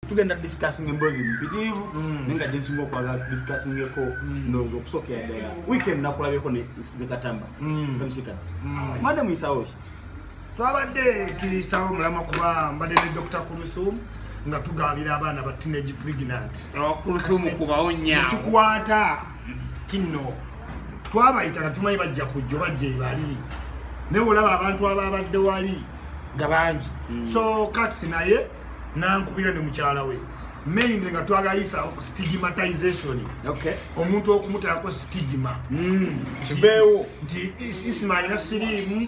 Tugenda discussing emboozi mpitirivu, naye nga gyensinga okwagala discussingeko, ndowooza okusookera ddala weekend nakulabyeko ne Katamba MC Kats. Mwadde muyisawo ki? Twabadde tuyisawo mulamwa, kuba mbadde ne Dr Kuluthum nga tugabira abaana ba teenage pregnant. Kulusumu kubawo nnyo. Nekikwata kino, twabayita nga tumanyi bajja kujja, bajja ebali, naye olaba abantu ababadde wali nga bangi. So Kats naye nankubira ne mukyala we, mainly nga twagayisa stigmatization, omuntu okumuteekako stigma. Kiveewo. Nti Isima alina siriimu,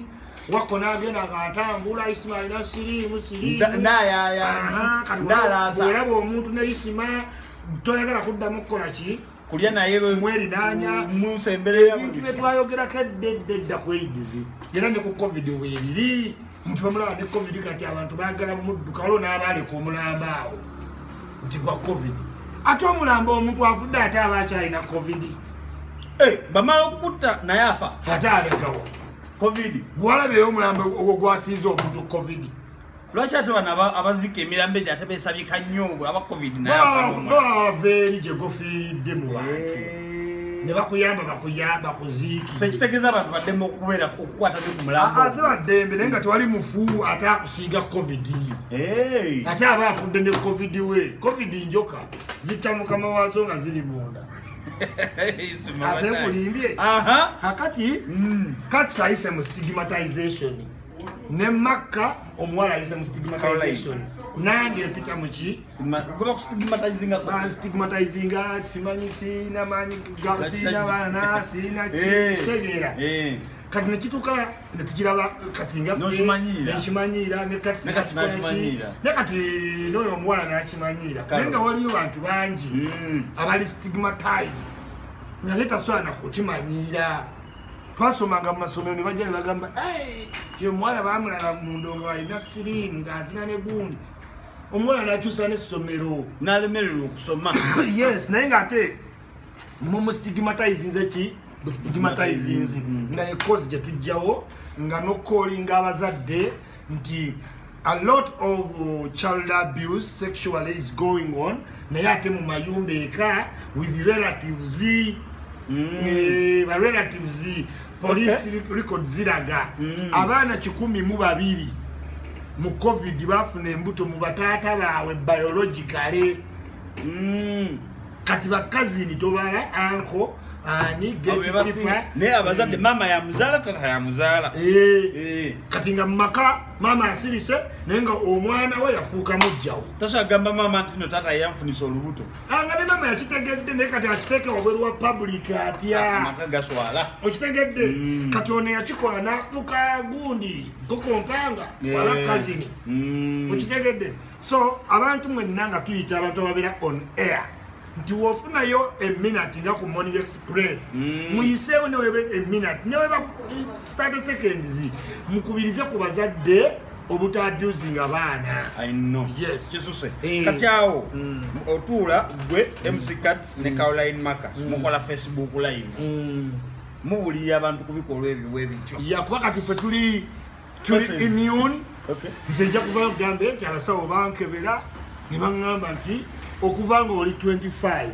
wako n'agenda ng'atambula, Isima alina siriimu, siriimu. Naayaya. Aha, kati Ndalaasa. bw'olaba omuntu ne Isima, toyagala kuddamu kukola ki? Kulya naye. Mwerinaanya. Musembereya. Ebintu bye twayogerako edda edda edda ku AIDS, era ne ku COVID weebiri. Omuntu bamulaba ne COVID, kati abantu baagala mudduka. Waliwo n'abaaleka omulambo awo nti gwa COVID, ate omulambo omuntu afudde, ate aba akyalina COVID. Bamala okutta naye afa. Ate alekawo. COVID. Gwalabeyo omulambo ogwo gwasiiza omuntu COVID? Lwaki ate bano abaziika emirambo egyo ate besabika nnyo aba COVID naye afa n'omulala? Bava eri gye gufiiridde mu bantu ne bakuyamba, bakuyamba kuziiki. So ekitegeeza abantu baddemu okubeera okukwata ne ku mulambo. Ase baddembe, naye nga tewali mufu ate akusiiga COVID. Hey. Ate aba afudde ne COVID we. COVID njoka zitta mukama waazo nga ziri munda. Isima Ate banaye. nkulimbye? Aha. Kakati Kati ayise mu stigmatization, ne Makka omuwala ayise mu stigmatization, nange mpita muki? Guba kustigmatizinga. Banstigmatizinga, simanyi siina maanyi, siina baana, siina ki. Kitegeera? Kati nekituuka netukiraba kati nga ffe, N'okimanyiira. nekimanyiira ne kati. Ne kati n'akimanyiira. Ne kati n'oyo omuwala n'akimanyiira. Kale. Naye nga waliyo bantu bangi abali stigmatized nga ye tasobola nakukimanyiira. Twasomanga mu masomero ne bajja ne bagamba, "Hey, ye omuwala bamulaba mu ndongo alina siriimu ng'azina ne gundi." Omuwala n'akyusa n'essomero. N'alemererwa okusoma. Yes, naye ng'ate mumustigmatizinze ki? Bustigmatizinze nga ekozi gye tujjawo nga nokolinga abazadde nti a lot of child abuse sexually is going on, naye ate mu mayumba eka with relatives. Ba relatives, police record ziraga abaana 102 mu COVID bafuna embuto mu bataata baabwe biologically. Kati bakazini tobala, uncle ani, Abo be basinga. Naye abazadde, maama yamuzaala, tata yamuzaala. Kati nga mumaka maama asirise, naye nga omwana we yafuuka mujjawe. Tasobola kugamba maama nti no taata yanfunisa olubuto. Ah, nga ne maama yakitegedde, naye kati akiteeke wabweru wa public atya? Amaka gaswala. Okitegedde? Kati ono yakikola n'afuuka gundi nkoko mpanga wala kazini. Okitegedde? So abantu mwenna nga tuyita abantu ababeera on air nti wofunayo eminute nga ku Morning Express, muyiseewo neweba eminute, neweba 30 seconds, mukubirize ku bazadde obutaabusinga abaana. I know. Yes. Kisuse. Kati awo otuula gwe MC Kats ne Caroline Maka, mukola Facebook Live, muwulira abantu ku bikolwa ebyo bwe bityo. Ya, kuba kati ffe tuli Process. immune. Nze nja kuvayo kugambe nti abasawo bankebera ne baŋŋamba nti okuva nga oli 25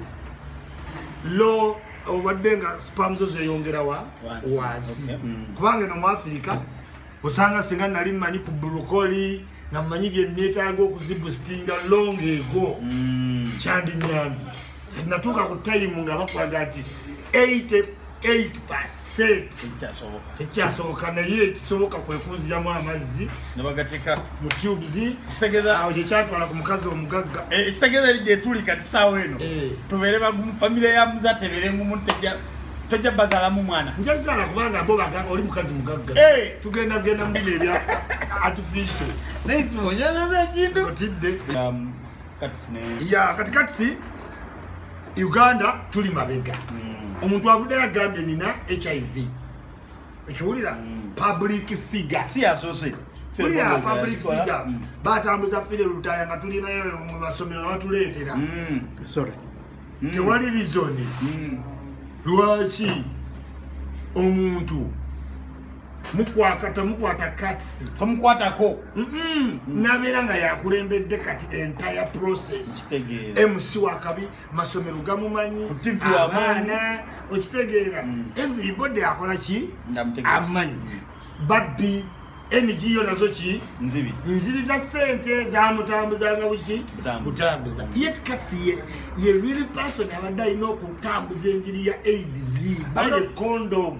lo obadde nga sperm zo zeeyongera wa? Wansi. Wansi. Okay. Kubanga eno mu Afirika osanga singa nali mmanyi ku broccoli, nga mmanyi bye neetaaga okuziboostinga long ago, kyandinyambye. Kati natuuka ku time nga bakulaga nti 88% Tekyasoboka. Tekyasoboka, naye ekisoboka kwe kunziramu amazzi Ne bagateeka mu tubes. Kitegeeza Awo gyekyatwala ku mukazi omugagga. Ekitegeeza eri gyetuli kati saawa eno, tubeere bagumu, famire ya muzaate ebeere ngumu, tojja bazaalamu mwana. Njazaala, kubanga bo oli mukazi mugagga. Tugenda genda mu bino ebya artificial. Naye simunyozeza ekintu. Otidde. Kati ne Ya, kati katisi Uganda tuli mabega. Omuntu avuddeyo agambye nina HIV, ekiwulira public figure. Si yasoose. Wulira, public figure batambuza Philly Lutaaya nga tulinayo mu masomero batuleetera. Sorry. Tewali reason lwaki omuntu Mukwata mukwata Kats. Tomukwatako. Nabeera nga yakulembedde kati entire process. Kitegeera. MC wakabi masomero gamumanyi. Ku TV wamaanyi. Abaana okitegeera. Everybody akola ki? Ndamutegeera. Amanyi. Babbi NGO nazo ki? Nzibi. Nzibi za ssente zamutambuzanga buki? Butambuza. Butambuza. Yet Kats ye really person abadde alina okutambuza enjiri ya AIDS. Baye condom.